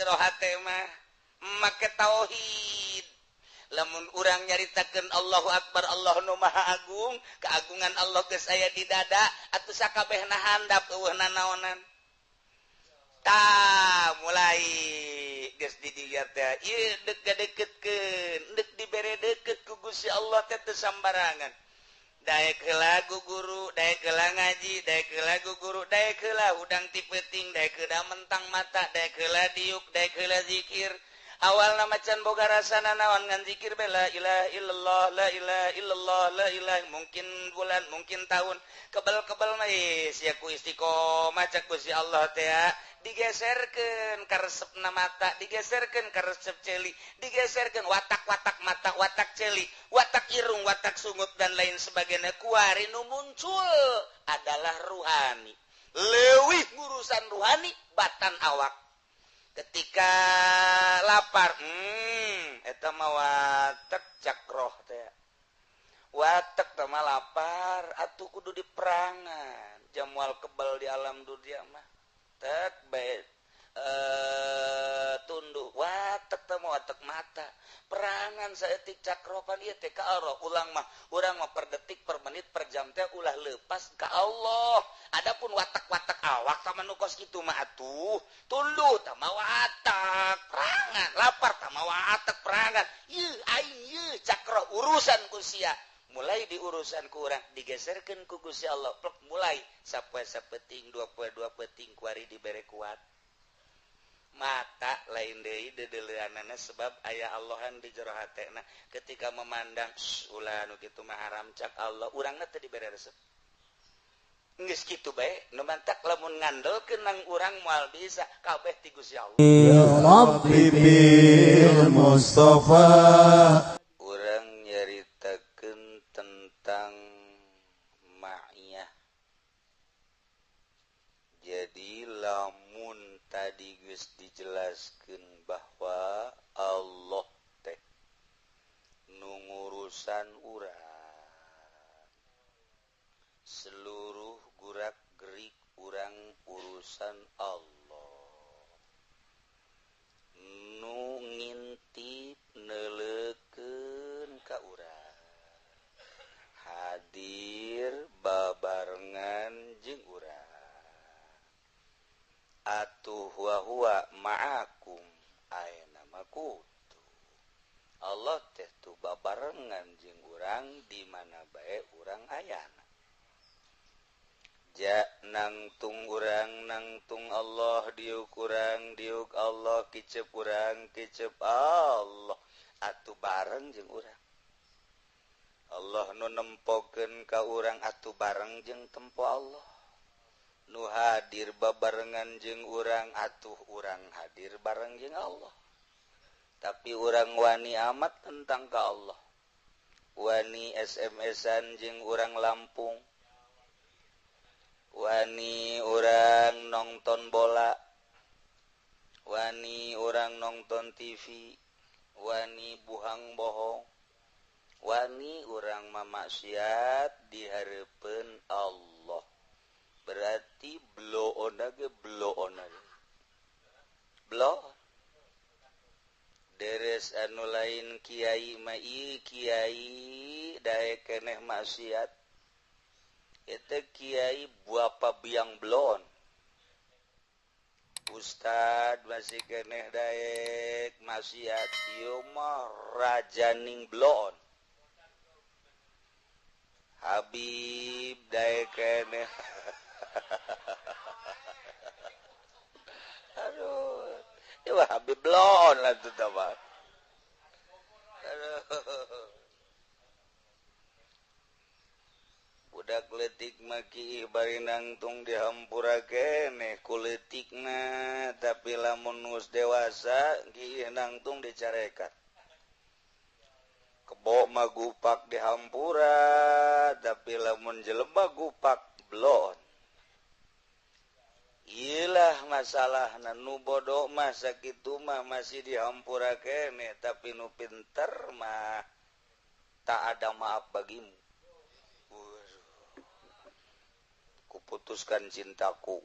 jero hate mah make tauhid. Lamun urang nyaritakeun Allahu Akbar, Allah nu Maha Agung, keagungan Allah geus aya di dada, atuh sakabehna handap eueuh nanaonan. Tah mulai geus di dieu teh ieu deuk gadeketkeun, deuk dibere deukeut ku Gusti Allah teh teu sambarangan. Daek heula ku guru, daek heula ngaji, daek heula ku guru, daek heula hudang ti peuting, daek heula mentang mata, daek heula diuk, daek heula zikir. Awalna macan boga rasana naon ngan zikir be la ilaha illallah, la ilaha illallah, la ilaha, mungkin bulan, mungkin tahun, kebel-kebel mah sia ku istiqomah cak Gusti Allah teh digeserkeun ka resepna mata, digeserkeun ka resep ceuli, digeserkeun watak-watak mata, watak ceuli, watak irung, watak sungut dan lain sebagainya. Kuari nu muncul adalah ruhani. Leuwih ngurusan ruhani batan awak. Ketika lapar, eta mah watek cakroh teh. Watek teh mah lapar atuh kudu diperangan. Jamual kebal di alam dunia mah. Tek bae tunduk watek teh mah watek mata. Perangan saeutik cakropan ieu teh ka Allah. Ulang mah urang mah per detik, per menit, per jam teh ulah lepas ka Allah. Adapun watak-watak awak tah nu kos kitu mah atuh tunduh tah mah watak perangan, lapar tah mah watak perangan. Ieu aing ieu cakro urusan ku sia. Mulai di urusan ku urang digeserkeun ku Gusti Allah. Plek mulai sapoe sapeting, dua poe dua peting kuari dibere kuat. Mata lain deui deudeuleunana sebab aya Allahan di jero hatena. Ketika memandang ulah nu kitu mah haram cak Allah, urangna teu dibere resep. Geus kitu bae nu mantak lamun ngandelkeun nang urang moal bisa kabeh ti Gusti Allah. Ya Rabbi bil Mustafa. Urang nyaritakeun tentang ma'iyah. Jadi lamun tadi geus dijelaskeun bahwa Allah teh nu ngurusan urang, seluruh gerak-gerik urang urusan Allah, nu ngintip neuleukeun ka urang, hadir babarengan jeung urang. Atuh wa huwa ma'akum aina ma kuntum. Allah teh tuh babarengan jeung urang di mana bae urang ayana. Ja nangtung urang nangtung Allah, diuk urang diuk Allah, kicep urang kicep Allah, atuh bareng jeung urang. Allah nu nempokeun ka urang atuh bareng jeung tempo Allah. Nu hadir babarengan jeung urang atuh urang hadir bareng jeung Allah. Tapi urang wani amat tentang ka Allah. Wani SMS-an jeung urang Lampung. Wani urang nonton bola, wani urang nonton TV, wani buhang bohong, wani urang mamaksiat di hareupeun Allah. Berarti bloon ge bloon aja. Bloon. Deres anu lain kiai mah ieu kiai daek keneh maksiat. Eta kiai buapa biang blon. Ustad masih keneh daek maksiat ieu mah rajaning blon. Habib daek keneh. Aduh, ieu Habib blon lah tuh mah. Aduh. Budak leutik mah kiih bari nangtung dihampura keneh ku leutikna, tapi lamun geus dewasa kiih nangtung dicarekan. Kebo mah gupak dihampura, tapi lamun jelema gupak blon. Iyalah masalahna nu bodoh mah sakitu mah masih dihampura keneh, tapi nu pinter mah tak ada maaf bagimu. Kuputuskan cintaku.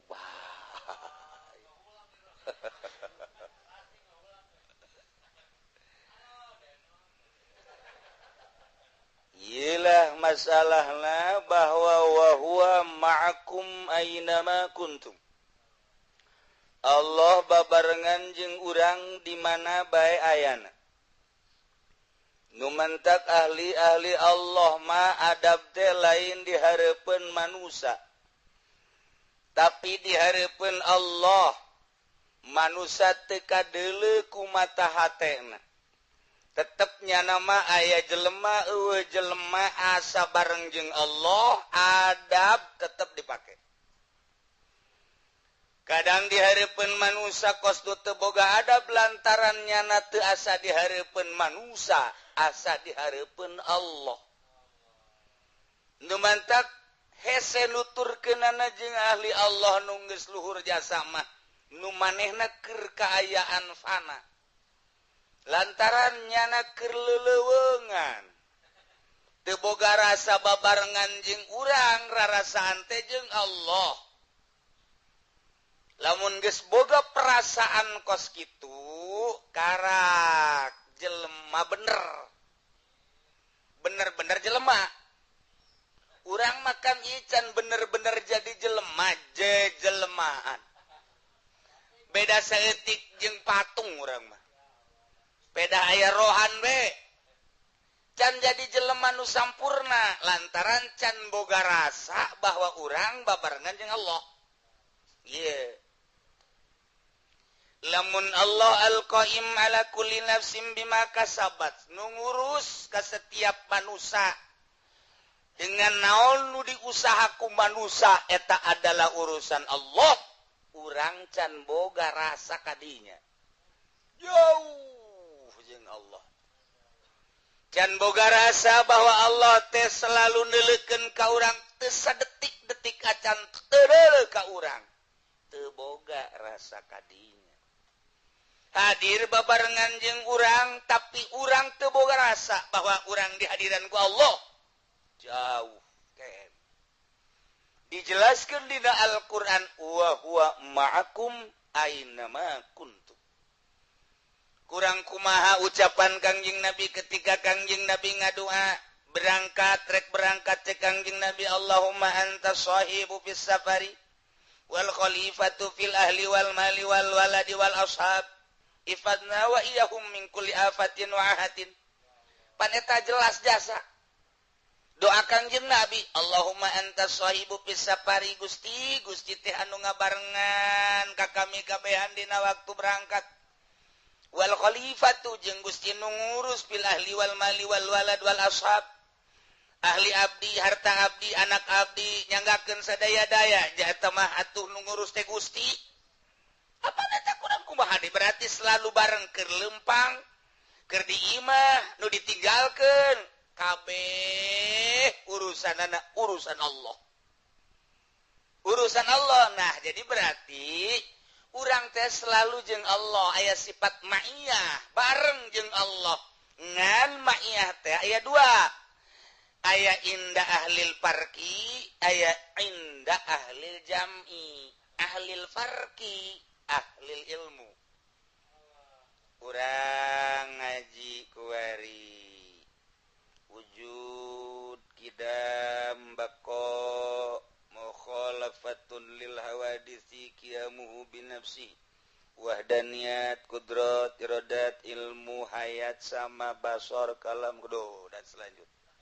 Masalahna bahwa wa huwa ma'akum ainama kuntum. Allah babarengan jeung urang di mana bae ayana. Nu mantak ahli-ahli Allah ma adab teh lain di hareupeun manusia, tapi di hareupeun Allah. Manusia teu kadeuleu ku mata hatena. Tetepnya nama aya jelema eueuh jelema asa bareng jeung Allah, adab tetep dipake. Kadang di hareupeun manusia kos nu teu boga adab lantaran nyana teu asa di hareupeun manusia, asa di hareupeun Allah. Nu mantak hese nuturkeunana jeung ahli Allah nu geus luhur jasa mah, nu manehna keur kaayaan fana. Lantaran nyana keur leleuweungan. Teu boga rasa babarengan jeung urang, rarasaan teh jeung Allah. Lamun geus boga perasaan kos kitu, karak jelema bener. Bener-bener jelema. Urang makan ican bener-bener jadi jelema, jelemaan. Beda saeutik jeung patung urang mah. Beda aya rohan we. Can jadi jelema nu sampurna lantaran can boga rasa bahwa urang babarengan jeung Allah. Iya. Lamun Allah al-qaim ala kulli nafsin bima kasabat, nu ngurus ka setiap manusia dengan naon nu diusaha ku manusia eta adalah urusan Allah. Urang can boga rasa kadinya. Jauh jeung Allah. Can boga rasa bahwa Allah teh selalu neuleukeun ka urang teu sadetik-detik acan teu ka urang. Teu boga rasa kadinya. Hadir babarengan jeung urang tapi urang teu boga rasa bahwa urang dihadiran ku Allah. Jauh ken. Dijelaskeun dina Al-Qur'an wa huwa ma'akum aina ma kuntum. Kurang kumaha ucapan Kangjeng Nabi ketika Kangjeng Nabi ngadua berangkat rek berangkat cek Kangjeng Nabi Allahumma anta sahibu fis safari wal khalifatu fil ahli wal mali wal waladi wal ashab ifadna wa iyahum min kulli afatin wa ahatin. Pan eta jelas jasa doa Kangjeng Nabi Allahumma anta sahibu fis safari, Gusti Gusti teh anu ngabarengan ka kami kabehan dina waktu berangkat, wal khalifatu jeung Gusti nu ngurus fil ahli wal mali wal walad wal ashab, ahli abdi, harta abdi, anak abdi, nyanggakeun sadaya-daya jata mah atuh nu ngurus teh Gusti. Apa eta kurang kumaha deui, berarti selalu bareng keur lempang, keur di imah nu ditinggalkeun kabeh urusanana urusan Allah. Urusan Allah. Nah, jadi berarti urang teh selalu jeung Allah aya sifat ma'iyah, bareng jeung Allah. Ngan ma'iyah teh aya dua. Aya inda ahlil farqi, aya inda ahlil jam'i. Ahlil farqi, ahlil ilmu. Urang ngaji kuari wujud kidam bako mukhalafatun lil hawadisi qiyamuhu binafsi wahdaniyat kudrat iradat ilmu hayat sama basor kalam kudo dan selanjutnya.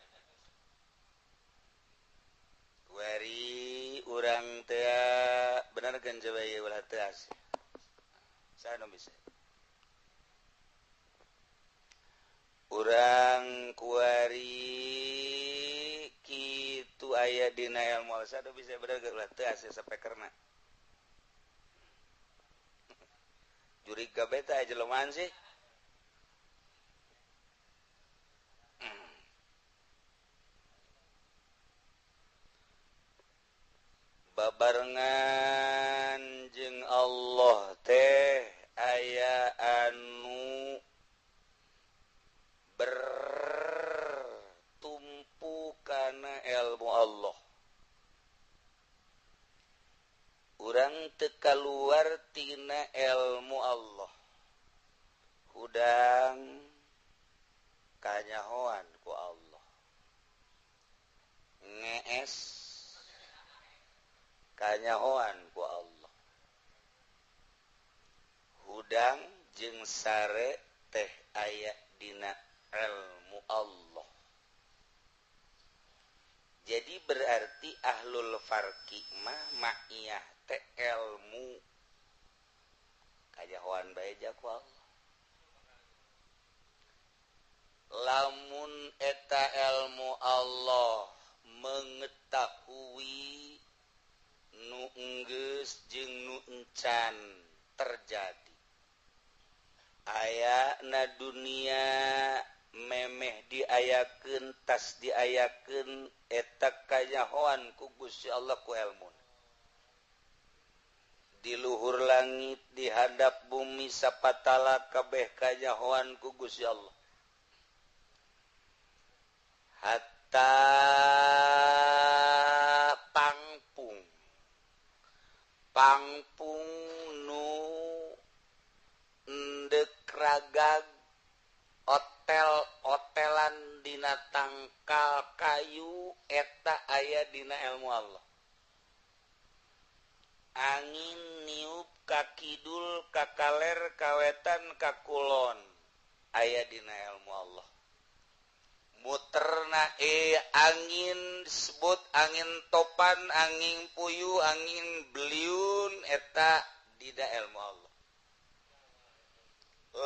Kuari urang teh bener kan coba ieu ulah teu asih. Saha nu bisa? Urang kuari kitu aya dina ilmu sadu bisa bener ulah teu asih sapekerna. Jurig gabe teh aya jelemaan sih. Babarengan jeung Allah teh aya anu bertumpu kana ilmu Allah. Urang teu kaluar tina ilmu Allah. Hudang kanyahoan ku Allah. Sanes kanyahoan ku Allah. Hudang jeung sare teh aya dina ilmu Allah. Jadi berarti ahlul farqi mah ma'iyah teh ilmu kanyahoan bae ku Allah. Lamun eta ilmu Allah mengetahui nu enggeus jeung nu encan terjadi. Aya na dunia memeh diayakeun tas diayakeun eta kanyahoan ku Gusti Allah ku ilmu. Di luhur langit di hadap bumi sapatala kabeh kanyahoan ku Gusti Allah. Hatta pangpung pangpung nu endek ragag otel-otelan dina tangkal kayu eta aya dina ilmu Allah. Angin niup ka kidul ka kaler ka wetan ka kulon aya dina ilmu Allah. Muterna angin disebut angin topan, angin puyuh, angin beliun eta dina ilmu Allah.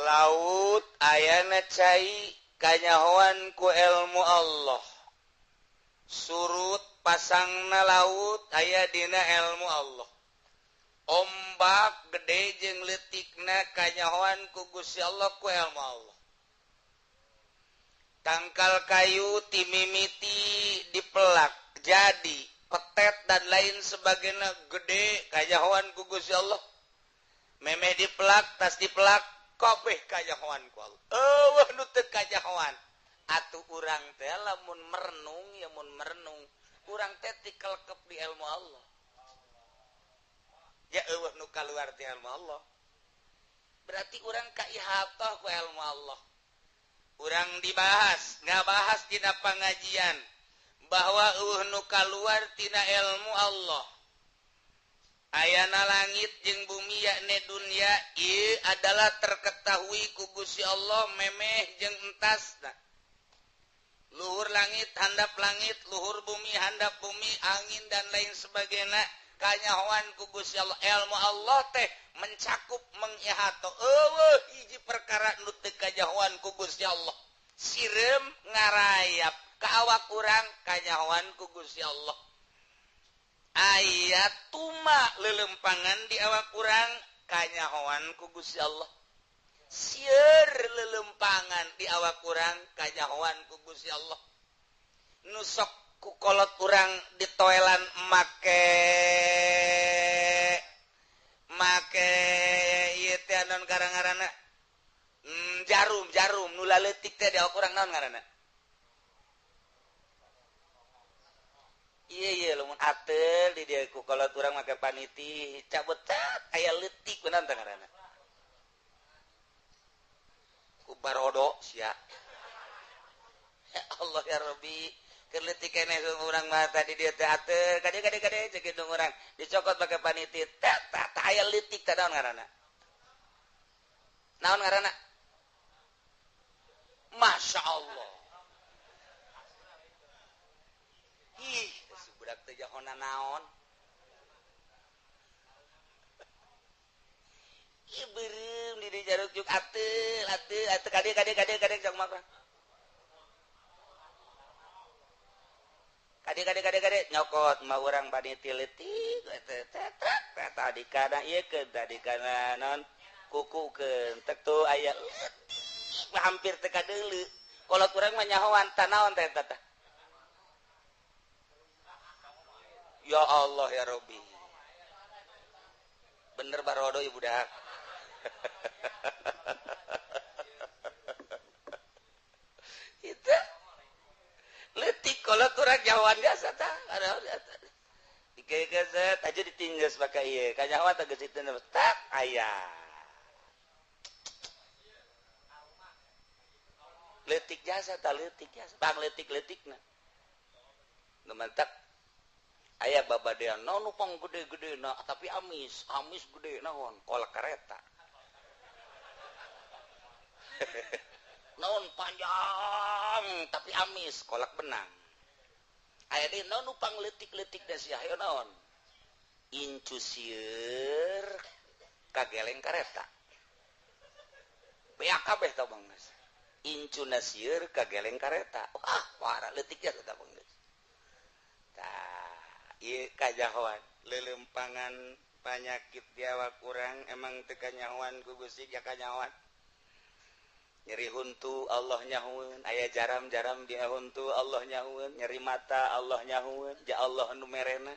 Laut ayana cai kanyahoan ku ilmu Allah. Surut pasangna laut aya dina ilmu Allah. Ombak gede jeung leutikna kanyahoan ku Gusti Allah ku ilmu Allah. Tangkal kayu timimiti dipelak jadi petet dan lain sebagainya gede kanyahoan ku Gusti Allah. Memeh dipelak tas dipelak kabeh kanyahoan ku Allah. Eueuh nu teu kanyahoan. Atuh urang teh lamun merenung ya mun merenung urang teh tikelkep di ilmu Allah. Ya eueuh nu kaluar ti ilmu Allah. Berarti urang kaihatoh ku ilmu Allah. Urang dibahas, ngabahas dina pangajian bahwa eueuh nu kaluar tina ilmu Allah. Ayana langit jeung bumi yakni dunia ieu adalah terketahui ku Gusti Allah memeh jeung entasna. Luhur langit handap langit, luhur bumi handap bumi, angin dan lain sebagainya kanyahoan ku Gusti Allah. Ilmu Allah teh mencakup mengihato eueuh hiji perkara nu teu kanyahoan ku Gusti Allah. Sireum ngarayap ka awak urang kanyahoan ku Gusti Allah. Aya tuma lelempangan di awak urang kanyahoan ku Gusti Allah. Sieur lelempangan di awak urang kanyahoan ku Gusti Allah. Nu sok ku kolot urang ditoelan make make ieu teh naon ngaranna jarum jarum nu laleutik teh di awak urang naon ngaranna? Iya iya lamun atel di dia ku kolot urang make paniti cabut tat aya leutik bener teh ngaranna? Ku barodo sia. Ya Allah ya Rabbi, keur leutik keneh urang mah tadi dia teh atel kade kade kade ceuk indung urang dicokot make paniti tat tat aya leutik teh naon ngaranna? Naon ngaranna? Masya Allah. Ih, budak teh jahona naon? Ih beureum di dieu jaruk juk ateul ateul ateul kade kade kade kade cok mah. Kade kade kade kade nyokot mah urang paniti leutik teh teh teh tadi kana ieu keun tadi kana naon kukukeun tek tuh aya leutik hampir teu kadeuleu. Kolot urang mah nyahoan tanaon teh eta teh. Ya Allah ya Rabbi. Bener barodo ibu budak. Itu leutik kolot urang nyahoan biasa tah. Dikegeset aja ditingges pakai ieu. Kanyahoan teh geus itu tak aya. Leutik jasa tah leutik jasa. Bang leutik-leutikna. Nu mantak Aya babadean naon nu pang gede-gede na tapi amis, amis gede naon kolak kareta. Naon panjang tapi amis kolak benang. Aya deui naon nu pang leutik-leutik da sia hayo naon? Incu sieur kageleng kareta. Beak kabeh tah bang geus. Incuna sieur kageleng kareta. Wah, parah leutik ya tah bang geus. Tah, ieu kajahoan leuleumpangan panyakit di awak urang emang teu kanyahoan ku Gusti ja kanyahoan. Nyeri huntu Allah nyahueun, aya jaram-jaram di huntu Allah nyahueun, nyeri mata Allah nyahueun, ja Allah nu merena.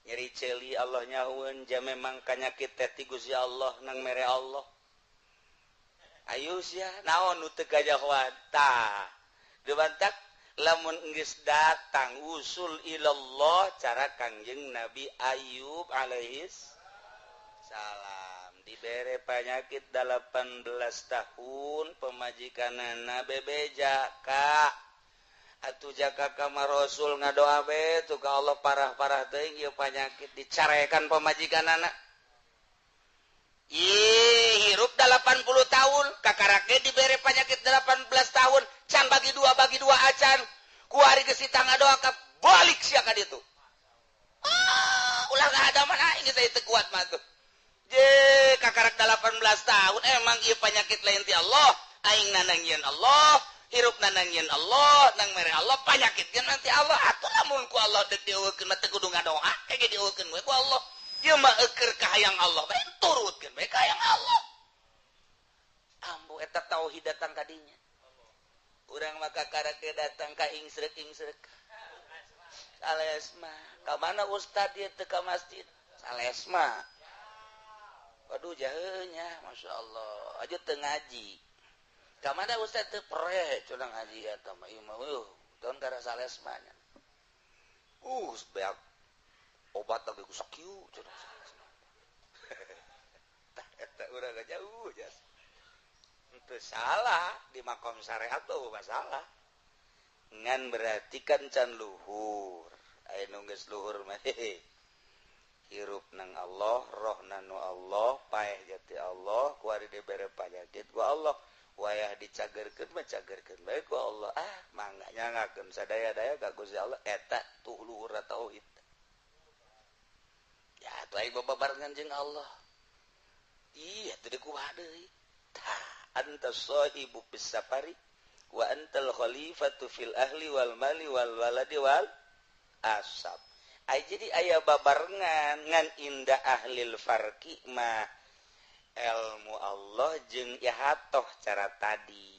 Nyeri ceuli Allah nyahueun, ja memang kanyakit teh ti Gusti Allah nang mere Allah. Ayo sia naon nu teu kajahoan tah. Dibantak lamun geus datang usul ilallah cara Kangjeng Nabi Ayub alaihis salam dibere penyakit 18 tahun pemajikanana bebeja ka atuh jaka ka Rasul ngadoa be tuh ka Allah parah-parah teuing ieu penyakit dicarekan pemajikanana. Ih, hirup 80 tahun kakarake dibere penyakit 18 tahun can bagi dua acan kuari geus ngadoa ka balik sia ka ditu. Ah, ulah ada mana ini saya teu kuat mah tuh. Je kakarak 18 tahun emang ieu penyakit lain ti Allah, aing nanangieun Allah, hirup nanangieun Allah, nang mere Allah penyakit ge nanti Allah atuh lamun ku Allah deuk dieuweukkeun mah teu kudu ngadoa, ge dieuweukkeun we ku Allah. Ieu mah eukeun kahayang Allah bae turutkeun bae kahayang Allah. Ambu eta tauhid datang ka dinya. Urang mah kakarake datang ka ingsrek-ingsrek. Salesma, ka mana ustad ieu teu ka masjid? Salesma. Waduh jaheunya, Masya Allah. Aja teu ngaji. Ka mana ustad teu pre cenah ngaji eta mah ieu mah eueuh, tahun gara salesma nya. Beak obat lagi ku sakieu cenah salesma. Tah eta urang jauh jas. Teu salah di makom syariat tuh masalah. Ngan berarti kan can luhur. Aya nu geus luhur mah hirup nang Allah, roh nanu Allah, paeh jati Allah, kuari dibere panyakit ku Allah, wayah dicagerkeun mah cagerkeun bae ku Allah. Ah, mangga nyangakeun sadaya-daya ka Gusti Allah eta tuh luhur tauhid. Ya atuh aing babarengan jeung Allah. Iya teu dikumaha deui. Tah, anta sahibu fis safari wa antal khalifatu fil ahli wal mali wal waladi wal asab. Ay, jadi aya babarengan ngan indah ahlil farqi mah ilmu Allah jeung ihatoh cara tadi.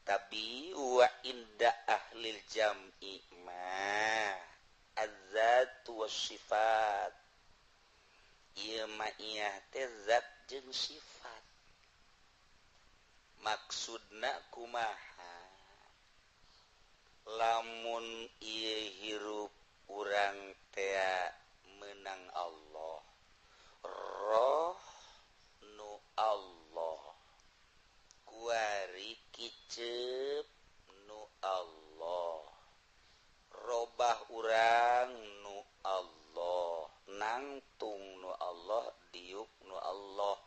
Tapi wa indah ahlil jam'i mah azzat was sifat. Ieu mah ieu teh zat jeung sifat. Maksudna kumaha? Lamun ieu hirup urang tea menang Allah, roh nu Allah, kuari kicep nu Allah, robah urang nu Allah, nangtung nu Allah, diuk nu Allah.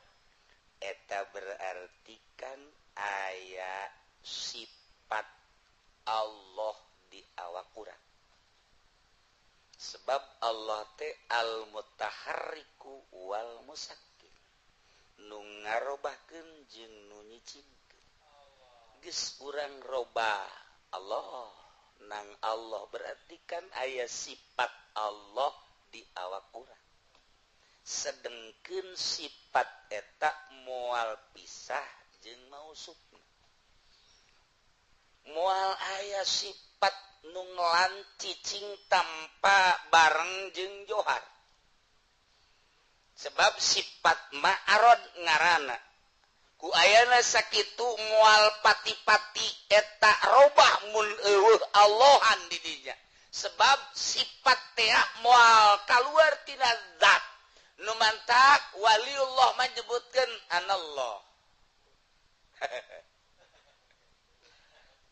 Eta berarti kan aya sifat Allah di awak urang. Sebab Allah teh al-mutaharriku wal musakkin, nu ngarobahkeun jeung nu nyicingkeun. Geus urang robah Allah nang Allah berarti kan aya sifat Allah di awak urang. Sedengkeun sifat eta moal pisah jeung mausufna. Moal aya sifat nu ngelancicing tanpa bareng jeung johar. Sebab sifat ma'arod ngarana ku ayana sakitu moal pati-pati eta robah mun eueuh Allahan di dinya. Sebab sifat teh moal kaluar tina zat. Nu mantak waliullah menyebutkeun anallah.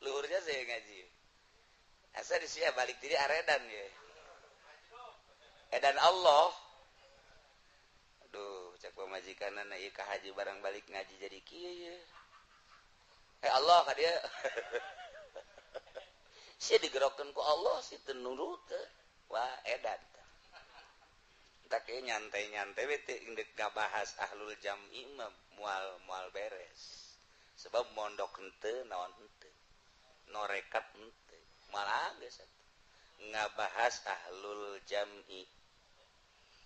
Luhurnya saya ngaji. Asa di sia balik diri aredan ya. Edan Allah. Aduh, cek pamajikanna ieu ka haji barang balik ngaji jadi kieu ye. Allah ka dia. Sia digerokeun ku Allah si teu nurut. Wah, edan. Tak nyantai-nyantai we teh indek ngabahas ahlul jam'i mah moal beres. Sebab mondok henteu naon henteu. Norekat henteu. Malah geus ngabahas ahlul jam'i.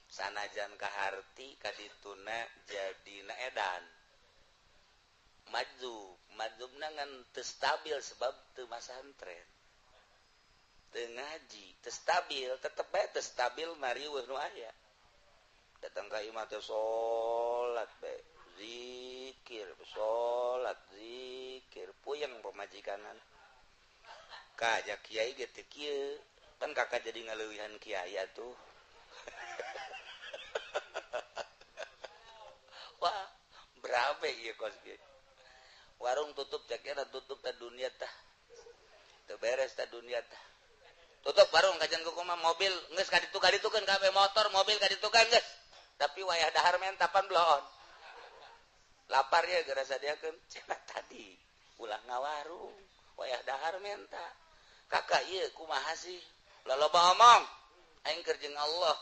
Sanajan kaharti kadituna jadina edan. Majzub, majzubna ngan teu stabil sebab teu masantren. Teu ngaji, teu stabil, tetep bae teu stabil mariweuh nu aya. Datang ka imah teh salat bae, zikir, salat, zikir, puyeng pamajikanan. Ka ja kiai ge teu kieu, pan kakak jadi ngaleuwihan kiai atuh. Wah, berabe ieu kos kieu. Warung tutup cek era tutup ta dunia tah. Teu beres ta dunia tah. Tutup warung kajian kumaha mobil geus ka ditu kaditukeun kabeh motor mobil kaditukeun geus. Tapi wayah dahar mentapan bloon. Lapar ya gara sadiakeun cenah tadi ulah ngawarung wayah dahar menta. Kakak ieu kumaha sih? Loloba omong aing keur jeung Allah.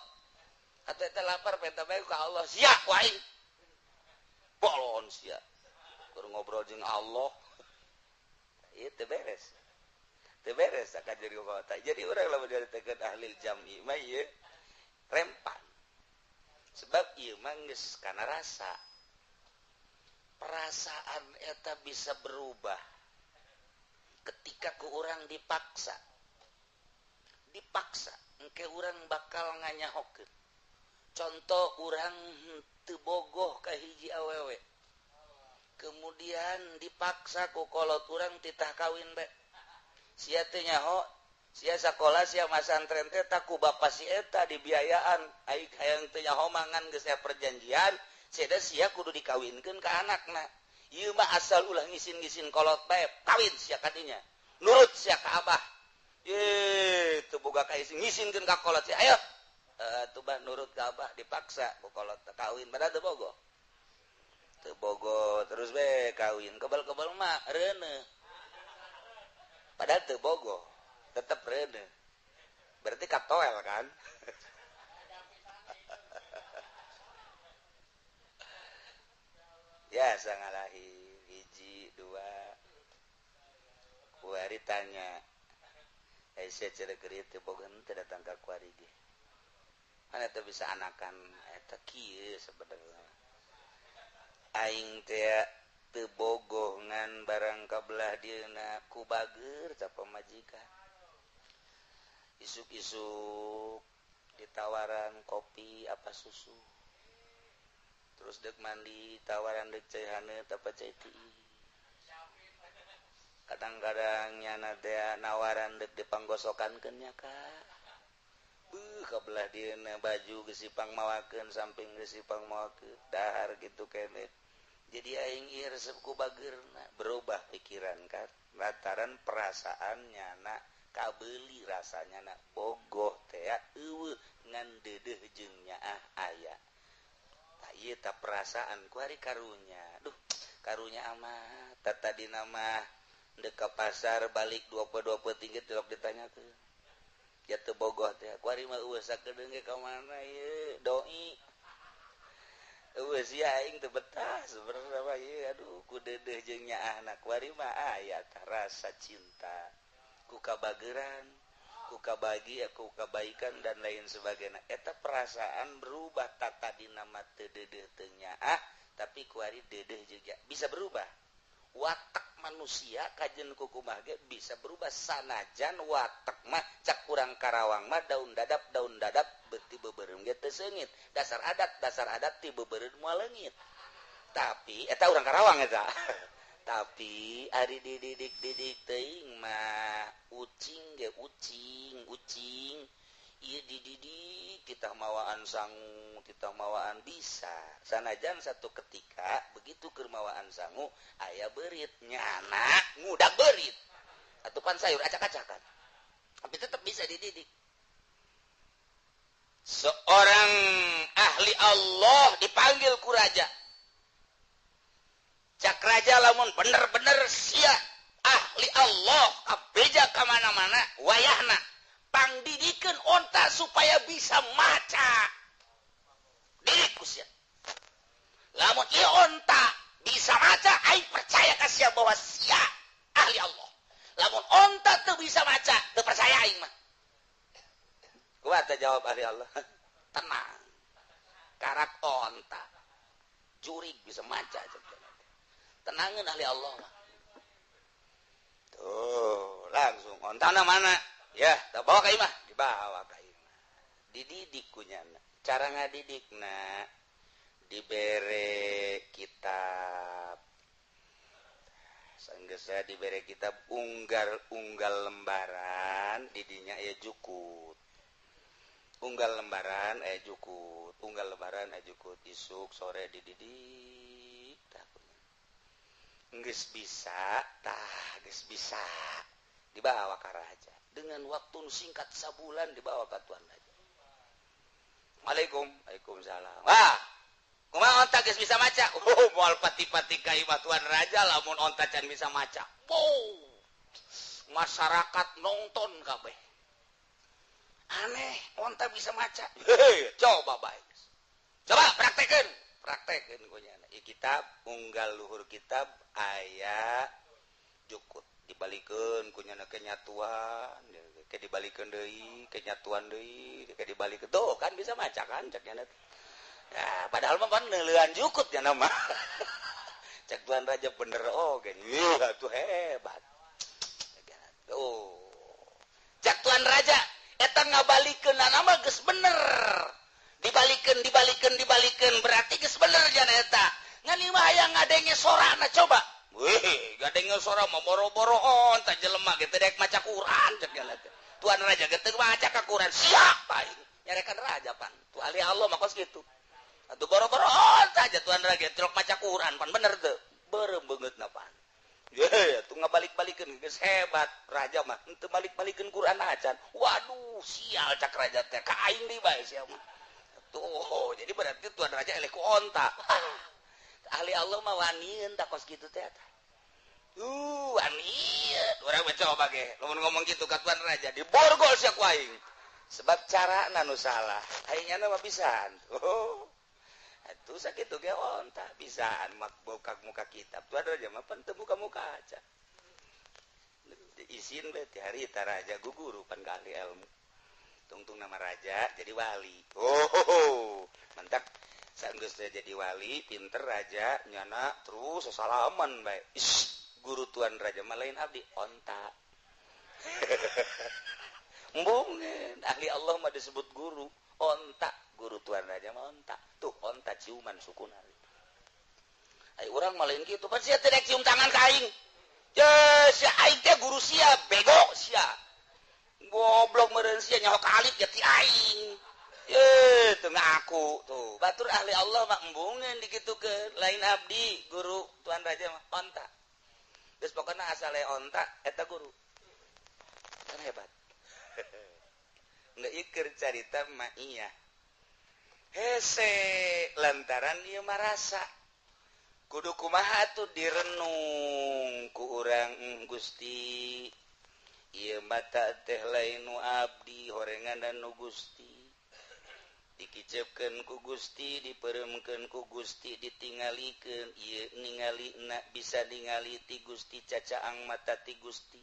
Atuh eta lapar penta bae ka Allah sia ku aing. Bolon sia. Keur ngobrol jeung Allah. Ieu teu beres. Teu beres akan jadi kota. Jadi urang lamun diaritekeun ahlil jam'i mah ieu rempan. Sebab ieu mah geus kana rasa. Perasaan eta bisa berubah ketika ku urang dipaksa. Dipaksa engke urang bakal nganyahokeun. Contoh urang teu bogoh ka hiji awewe. Kemudian dipaksa ku kolot urang titah kawin bae. Sia teu nyaho, sia sakola sia masantren teh ku bapa si eta dibiayaan. Aing hayang teu nyaho mangan geus aya perjanjian, sia sia kudu dikawinkeun ka anakna. Ieu mah asal ulah ngisin-ngisin kolot bae, kawin sia kadinya. Nurut sia ka abah. Ye, teu boga ka ngisinkeun ka kolot sia. Ayo. Tuh bah nurut ka abah dipaksa ku kolot kawin padahal teu bogoh. Teu bogoh terus we kawin kebal-kebal mah reuneuh. Padahal teu bogoh, tetep reuneuh. Berarti katoel kan? Ya sangalahir hiji dua. Kuari tanya, sia cereuk teu bogoh teu datang ka kuari ge. Mana teu bisa anakan eta kieu sebenarnya. Aing teh teu bogoh ngan barang kabelah dieuna ku bager ca pamajikan. Isuk-isuk ditawaran kopi apa susu. Terus dek mandi tawaran dek cai haneut apa cai tiis. Kadang-kadang nyana teh nawaran dek dipanggosokankeun nya ka. Beuh kabelah dieuna baju geus dipangmawakeun samping geus dipangmawakeun dahar kitu keneh. Jadi aing ieu resep ku bageurna berubah pikiran kan lantaran perasaan nyana kabeuli rasanya na bogoh teh eueuh ngan deudeuh jeung nyaah aya. Tah ieu tah perasaan ku ari karunya. Duh, karunya amat. Tah tadina mah deuk ka pasar balik 22 ringgit tilok ditanyakeun. Ya teu bogoh teh ku ari mah eueuh sakedeung ge ka mana ieu doi. Eueuh sia aing teu betah sebenarnya mah ieu aduh ku deudeuh jeung nyaahna kuari mah aya tah rasa cinta ku kabageran ku kabagi ku kabaikan dan lain sebagainya. Eta perasaan berubah tata dina mah teu deudeuh teu nyaah tapi kuari deudeuh juga bisa berubah. Watak manusia kajen kukumah ge bisa berubah sanajan watak mah cak kurang Karawang mah daun dadap beuti beubeurem ge teu seungit dasar adat ti beubeurem moal leungit tapi eta urang Karawang eta. Tapi ari dididik-didik teuing mah ucing ge ucing ieu dididik titah mawaan sangu titah mawaan bisa sanajan satu ketika begitu keur mawaan sangu aya beurit nyana ngudak beurit atupan sayur acak-acakan tapi tetap bisa dididik. Seorang ahli Allah dipanggil ku raja. Cak raja, lamun bener-bener sia ahli Allah kabeja ka mana-mana, wayahna pangdidikeun onta supaya bisa maca. Didik ku sia. Lamun ieu onta bisa maca, aing percaya ka sia bahwa sia ahli Allah. Lamun onta teu bisa maca, teu percaya aing mah. Kumaha teh jawab ahli Allah? Tenang, karak onta jurig bisa maca. Tenangin, ahli Allah mah. Tuh langsung ontana mana ya, tak bawa ke imah, dibawa ke imah, dididik kunyana. Cara ngadidikna dibere kitab. Sanggeus dibere kitab, unggal unggal lembaran didinya aya jukut, unggal lembaran aya jukut, unggal lembaran aya jukut. Isuk sore dididik. Geus bisa tah, geus bisa dibawa ke raja. Dengan waktu singkat sabulan dibawa ke tuan raja. Waalaikum, waalaikumsalam. Wah, kumaha, onta geus bisa maca? Oh, moal pati-pati ka imah tuan raja lamun onta can bisa maca. Wow. Masyarakat nonton kabeh. Aneh, onta bisa maca. Hei, coba baik. Coba praktekeun. Praktekeun ku nyana. Kitab unggal luhur kitab aya jukut, dibalikeun ku nyana kenyatuan, ke dibalikeun deui, kenyatuan deui, ke dibalikeun. Tuh kan bisa maca kan, cek nyana. Ya, padahal mah pan neuleuan jukut nyana mah. Cek tuan raja, bener oge. Iya, tuh hebat. Tuh. Cek tuan raja, eta ngabalikeun mah geus bener. Dibalikeun, dibalikeun, dibalikeun, berarti geus bener jana eta. Ngan ieu mah hayang ngadenge sorana coba. Wih, ngadenge sora mah boro-boro onta, jelema ge teu daek maca Quran, cek nyana teh. Tuan raja ge teu maca ka Quran, siap aing. Nyarekan raja pan. Tuh ahli Allah mah kos kitu. Atuh boro-boro onta aja, tuan raja celok maca Quran pan, bener teu? Beureum beungeutna pan. Ye, tuh ngabalik-balikeun geus hebat raja mah, henteu balik-balikeun Quran acan. Waduh, sial cak raja teh, ka aing deui bae sia mah. Tuh, jadi berarti tuan raja eleh ku onta. Ahli Allah mah wanian tak kos kitu teh eta. Wanian. Urang mah coba ge, lamun ngomong kitu ka tuan raja diborgol sia ku aing. Sebab cara nu salah, aing nyana mah bisaan. Oh. Atuh sakitu ge onta bisaan mak buka muka kitab. Tuan raja mah pan teu muka-muka aja. Isin bae ti harita raja guguru pan ka ahli ilmu. Tungtung nama raja jadi wali. Oh, mantap. Sanggeus jadi wali, pinter raja nyana terus salaman bae. Ish, guru tuan raja mah lain abdi, onta. Embung, ahli Allah mah disebut guru, onta. Guru tuan raja mah onta. Tuh onta ciuman sukuna. Ai urang mah lain kitu, pan sia teu cium tangan ka aing. Ye, sia, aing teh guru sia, bego sia. Goblok meureun sia nyaho ka alif ge ti aing. Ye, teu ngaku tuh. Batur ahli Allah mah embungeun dikitukeun, lain abdi guru tuan raja mah onta. Geus pokona asale onta eta guru. Kan hebat. Nggak iker carita mah iya. Hese lantaran ieu marasa kudu kumaha tuh, direnung ku urang, Gusti, ieu mata teh lain nu abdi, horengan dan nu Gusti, dikicepkeun ku Gusti, dipeuremkeun ku Gusti, ditingalikeun ieu ningali na bisa ningali ti Gusti, cacaang mata ti Gusti,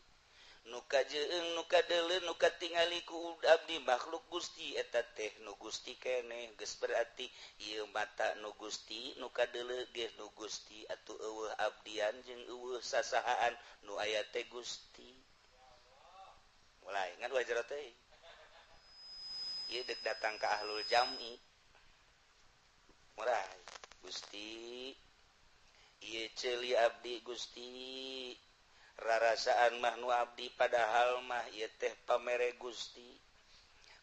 nu kajeung, nu kadeuleu, nu katingali ku abdi makhluk Gusti, eta teh nu Gusti keneh. Geus berarti ieu mata nu Gusti, nu kadeuleu ge nu Gusti, atuh euweuh abdian jeung euweuh sasahaan, nu aya teh Gusti. Mulai ngan wajar teh ieu dek datang ka ahlul jami. Mulai, Gusti, ieu ceuli abdi, Gusti, rarasaan mah nu abdi, padahal mah ieu teh pamere Gusti.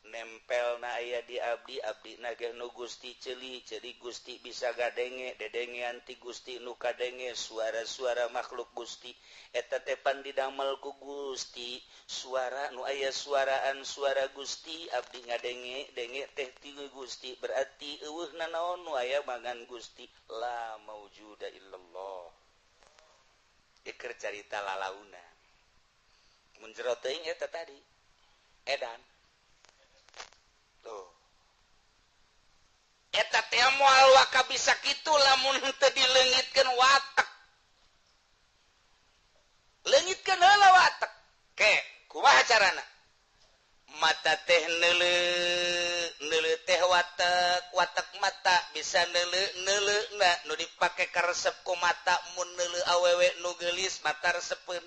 Nempel na aya di abdi, abdi na ge nu Gusti, ceuli ceuli Gusti bisa gadenge, dedengean ti Gusti nu kadenge suara-suara makhluk Gusti. Eta teh pan didamel ku Gusti, suara nu aya suaraan suara Gusti, abdi ngadenge denge teh ti Gusti, berarti eueuh nanaon nu aya mangan Gusti. La maujuda illallah. Iker carita lalauna mun jero teuing eta tadi edan. Tuh. Eta teh moal waka bisa kitu lamun henteu dileungitkeun watek. Leungitkeun heula watek. Ke, kumaha carana? Mata teh neuleu, neuleu teh watek, watek mata bisa neuleu, neuleuna nu dipake karesep ku mata mun neuleu awewe nu geulis mata resepeun.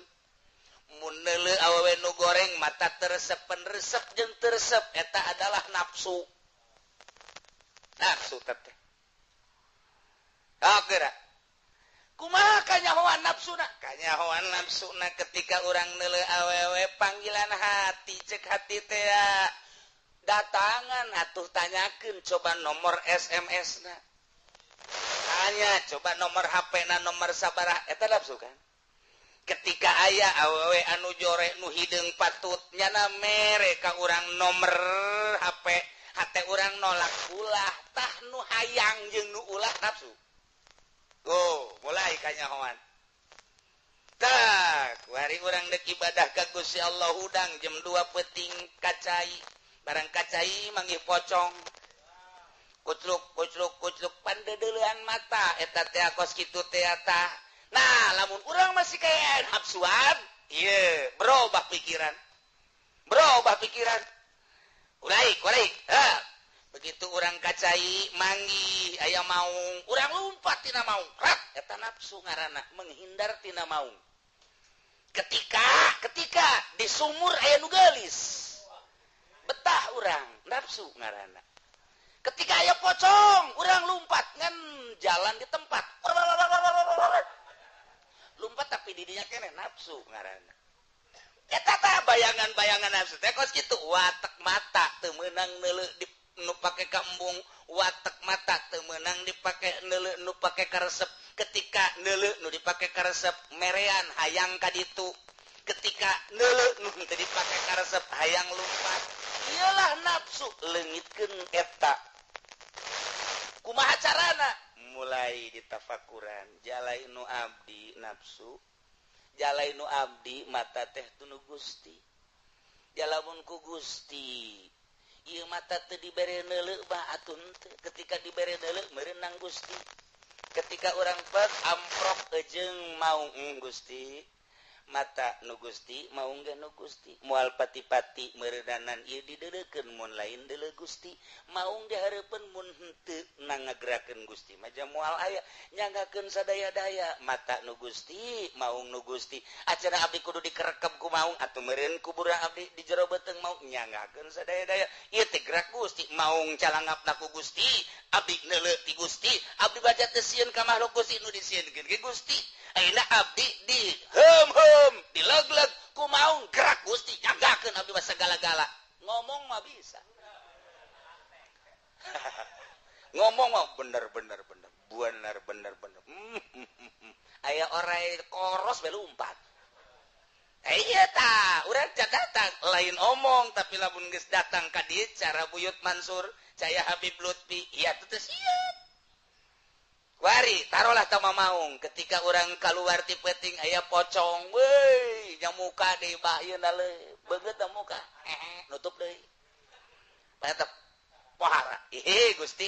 Mun neuleu awewe nu goreng mata teresepen, resep jeung teresep eta adalah nafsu. Nafsu teh. Geura. Kumaha kanyahoan nafsuna? Kanyahoan nafsuna ketika urang neuleu awewe panggilan hati, cek hati teh datangan atuh tanyakeun coba nomor SMS-na. Tanya coba nomor HP-na, nomor sabaraha, eta nafsu kan? Ketika aya awewe anu jore nu hideung patut nyana mere ka urang nomor HP, hate urang nolak ulah, tah nu hayang jeung nu ulah nafsu. Oh, mulai kanyahoan. Tah, kuari urang deuk ibadah ka Gusti Allah hudang jam 2 peuting kacai, barang kacai manggih pocong. Kucluk kucluk kucluk pandeudeulean mata eta teh kos kitu teh tah. Nah, lamun urang masih kayak nafsuan, ieu berubah pikiran. Berubah pikiran. Ulaik, ulaik. Ha. Begitu urang kacai manggih aya maung, urang lumpat tina maung. Rat, eta nafsu ngaranna menghindar tina maung. Ketika di sumur aya nu geulis. Betah urang, nafsu ngaranna. Ketika aya pocong, urang lumpat ngan jalan di tempat. Lumpat tapi didinya kene nafsu ngaranna. Eta tah bayangan-bayangan nafsu teh kos kitu, watek mata teu meunang neuleu di nu pake kaembung, watek mata teu meunang dipake neuleu nu pake karesep. Ketika neuleu nu dipake karesep merean hayang ka ditu. Ketika neuleu nu teu dipake karesep hayang lumpat. Iyalah nafsu leungitkeun eta. Kumaha carana? Mulai ditafakuran, jalai nu abdi nafsu, jalai nu abdi mata teh tunu Gusti. Jalamun ku Gusti ieu mata teu dibere neuleuh bah atuh henteu. Ketika dibere neuleuh meureunang Gusti. Ketika urang pek amprok jeung maung Gusti, mata nu Gusti maung ge nu Gusti, moal pati-pati meureunanan ieu dideuleukeun mun lain deuleu Gusti, maung dihareupeun mun henteu nangagerakeun Gusti mah moal aya, nyanggakeun sadaya-daya mata nu Gusti maung nu Gusti, acara abdi kudu dikerekep ku maung atuh meureun kuburan abdi di jero beuteung maung, nyanggakeun sadaya-daya ieu teh gerak Gusti, maung calangapna ku Gusti, abdi neuleu ti Gusti, abdi baca teu sieun ka makhluk Gusti nu disieunkeun ge Gusti. Ayeuna abdi di hem-hem dileg-leg ku maung gerak Gusti, nyanggakeun abdi mah segala-gala. Ngomong mah bisa. Ngomong mah bener bener bener, bener bener bener. Aya orai koros be lumpat. Iya ta, urang datang lain omong tapi lamun geus datang ka dieu cara Buyut Mansur, caya Habib Lutfi, ieu teh siap. Wari, taruhlah tama maung. Ketika orang keluar ti peuting aya pocong, weuy, nyamuka deui bah ieu na leuh, beungeut na muka. Nutup deui. Tetep pohara. Ih, Gusti,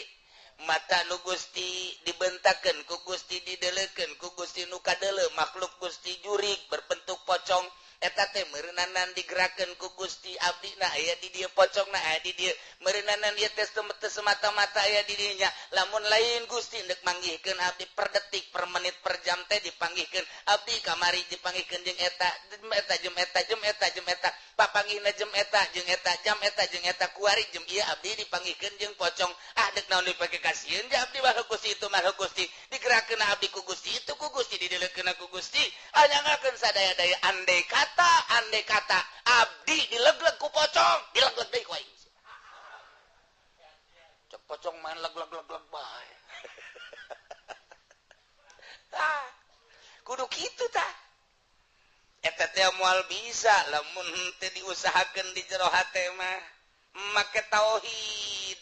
mata nu Gusti dibentakeun ku Gusti dideleukeun ku Gusti nu kadeuleu makhluk Gusti jurig berbentuk pocong. Eta teh meureunanan digerakeun ku Gusti abdi na aya di dieu pocong na aya di dieu meureunanan ieu teh semata-mata aya di dieu nya lamun lain Gusti deuk manggihkeun abdi per detik per menit per jam teh dipanggihkeun abdi kamari dipanggihkeun jeung eta eta jeung eta jeung eta jeung eta papanggihna jeung eta jeung eta jam eta jeung eta kuari jeung ieu abdi dipanggihkeun jeung pocong ah deuk naon dipake kasieun ja abdi mah Gusti itu mah Gusti digerakeun abdi ku Gusti itu ku Gusti dideulekeun ku Gusti anyangakeun sadaya-daya andai kata andai kata abdi dilegleg ku pocong dilegleg deui ku aing. Kudu kitu tah. Eta teh moal bisa lamun teu diusahakeun di jero hate mah. Make tauhid.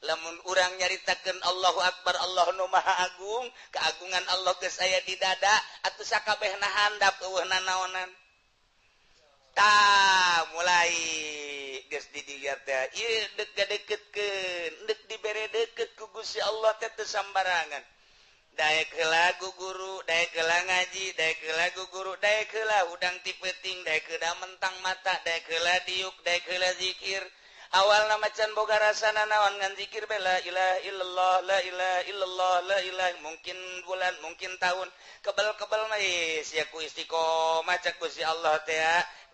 Lamun urang nyaritakeun Allahu Akbar, Allah nu Maha Agung, keagungan Allah geus aya di dada, atuh sakabehna handap eueuh nanaonan. Tah mulai geus di dieu teh ieu deuk gadeketkeun, deuk dibere deket ku Gusti Allah teh teu sambarangan. Daek heula ku guru, daek heula ngaji, daek heula ku guru, daek heula hudang ti peuting, daek heula mentang mata, daek heula diuk, daek heula zikir. Awalna macan boga rasana naon ngan zikir be la ilaha illallah, la ilaha illallah, la ilaha, mungkin bulan, mungkin tahun, kebel-kebel mah sia ku istiqomah cak Gusti Allah teh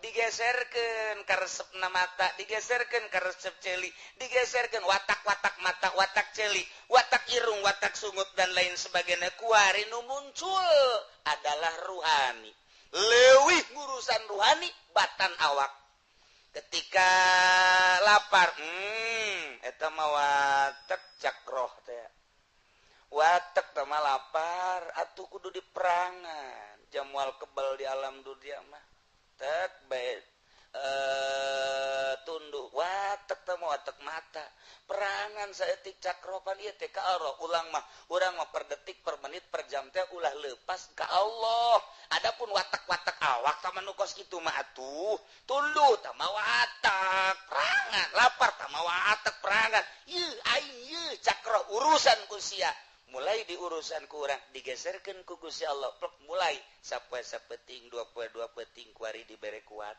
digeserkeun ka resepna mata, digeserkeun ka resep ceuli, digeserkeun watak-watak mata, watak ceuli, watak irung, watak sungut dan lain sebagainya. Kuari nu muncul adalah ruhani. Leuwih ngurusan ruhani batan awak. Ketika lapar, eta mah watek cakroh teh. Watek teh mah lapar atuh kudu diperangan. Jamual kebal di alam dunia mah. Tek bae tunduh watek teh mah watek mata. Perangan saeutik cakropan ieu teh ka Allah. Ulang mah urang mah per detik, per menit, per jam teh ulah lepas ka Allah. Adapun watak-watak awak tah mah nu kos kitu mah atuh tunduh tah mah watak perangan, lapar tah mah watak perangan. Ieu aing ieu cakroh urusan ku sia. Mulai di urusan ku urang digeserkeun ku Gusti Allah. Plek mulai sapoe sapeting, dua poe dua peting kuari dibere kuat.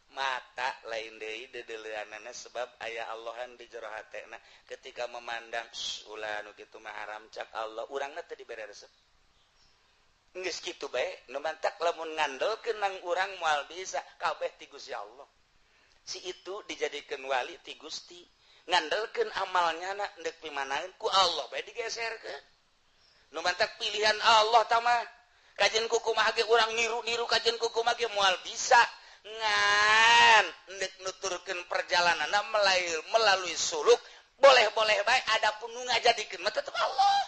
Mata lain deui deudeuleunana sebab aya Allahan di jero hatena. Ketika memandang ulah nu kitu mah haram cak Allah, urangna teu dibere resep. Geus kitu bae, nu mantak lamun ngandelkeun nang urang moal bisa kabeh ti Gusti Allah. Si itu dijadikeun wali ti Gusti. Ngandelkeun amalnya na deuk pimanaeun ku Allah bae digeserkeun. Nu mantak pilihan Allah tah mah. Kajeun kumaha ge urang niru-niru kajeun kumaha ge moal bisa. Ngan ndek nuturkeun perjalananna melalui suluk boleh-boleh bae, adapun nu ngajadikeun mah tetep Allah.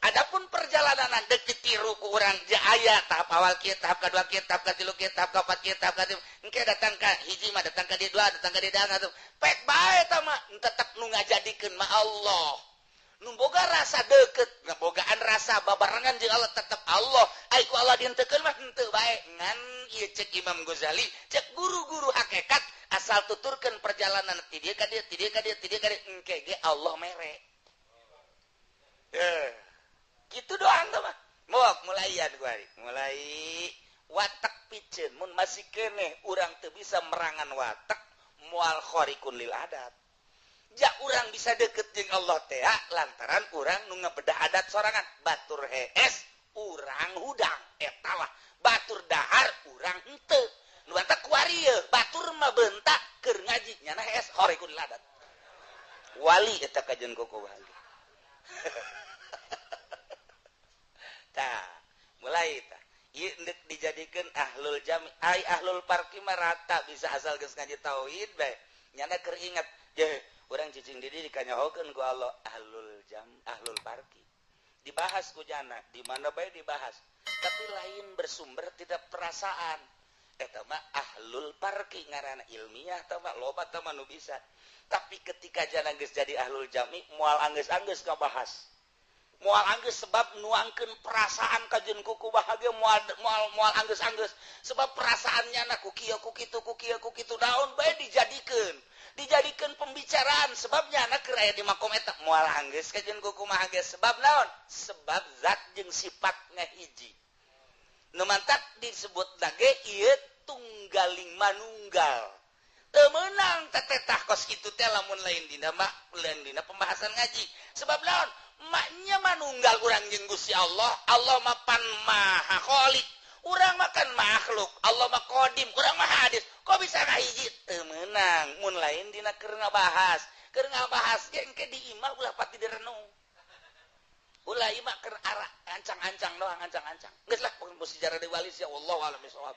Adapun perjalanan dek ditiru ku urang aya tahap awal kieu, tahap kadua kieu, tahap katilu kieu, tahap kaopat kieu, tahap katilu engke datang ka hiji mah datang ka dieu dua, datang ka dieu atuh pek bae tah mah tetep nu ngajadikeun mah Allah. Nu boga rasa deket, ngabogaan rasa babarengan jeung Allah tetep Allah. Ai ku Allah dientekeun mah henteu bae. Ngan ieu cek Imam Ghazali, cek guru-guru hakikat asal tuturkeun perjalanan ti dieu ka dieu, ti dieu ka dieu, ti dieu ka dieu, engke ge Allah mere. Kitu doang teh mah. Moak mulaian kuari. Mulai watak piceun mun masih keneh urang teu bisa merangan watak moal khariqun lil adat. Ja urang bisa deket jeung Allah teh lantaran urang nu ngabedah adat sorangan. Batur hees urang hudang eta lah, batur dahar urang henteu. Nu mantak kuari ye batur mah bentak keur ngaji nyana hees khariqun lil adat. Wali eta kajeun koko wali. Tah mulai tah ieu deuk dijadikeun ahlul jami, ai ahlul parki mah rata bisa asal geus ngaji tauhid bae. Nyana keur ingat je urang cicing di dieu dikanyahokeun ku Allah ahlul jam, ahlul parki. Dibahas ku jana, di mana bae dibahas. Tapi lain bersumber tidak perasaan. Eta mah ahlul parki ngaranna ilmiah tah mah loba tah mah nu bisa. Tapi ketika jana geus jadi ahlul jami moal anggeus-anggeus ngabahas. Moal anggeus sebab nuangkeun perasaan kajeun kuku bahagia moal moal moal anggeus-anggeus sebab perasaannya na ku kieu ku kitu ku kieu ku kitu daun bae dijadikeun. Dijadikan pembicaraan sebabnya anak keur aya di makom eta moal anggeus kajeun kuku bahagia sebab naon? Sebab zat jeung sifatna hiji. Nu mantak disebut lage ieu tunggaling manunggal. Teu meunang tetetah kos kitu teh lamun lain dina mah lain dina pembahasan ngaji. Sebab naon? Maknya manunggal urang jeung Gusti Allah, Allah mah pan maha khalik, urang mah kan makhluk, Allah mah qadim, urang mah hadis. Kok bisa ngahiji? Teu meunang mun lain dina keur ngabahas. Keur ngabahas ge engke di imah ulah pati direnung. Ulah imah keur ancang-ancang doang, ancang-ancang. Geus lah pokona sejarah deui wali sia wallahu a'lam bishawab.